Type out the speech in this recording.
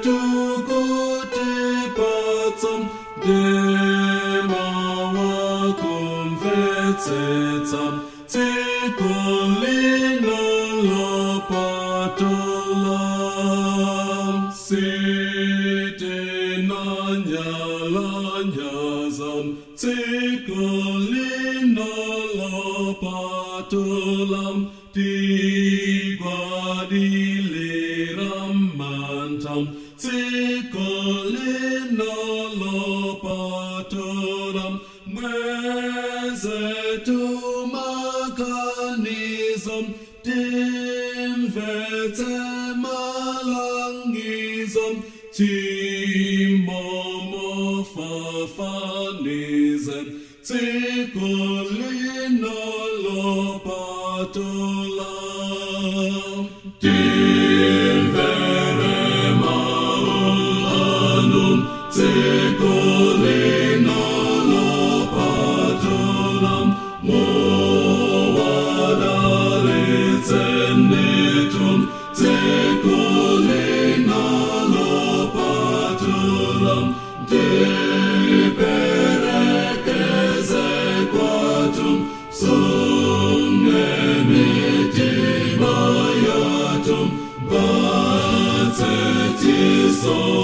Tukutipatsa mtima wakumvetsetsa tsiku lino lopatula. Sitinanyalanyaza tsiku lino lopatula, tigwadilira mantha tsiku lino lopatula. Mwezetu maganizo, timvetse malangizo, tchimo mufafanize tsiku lino lopatula. Timvere mau anu tsiku lino lopatula, muwadalitse ndithu tsiku lino lopatula. Tiperekeze kwathu, sunge mitima yathu, patse chisomo.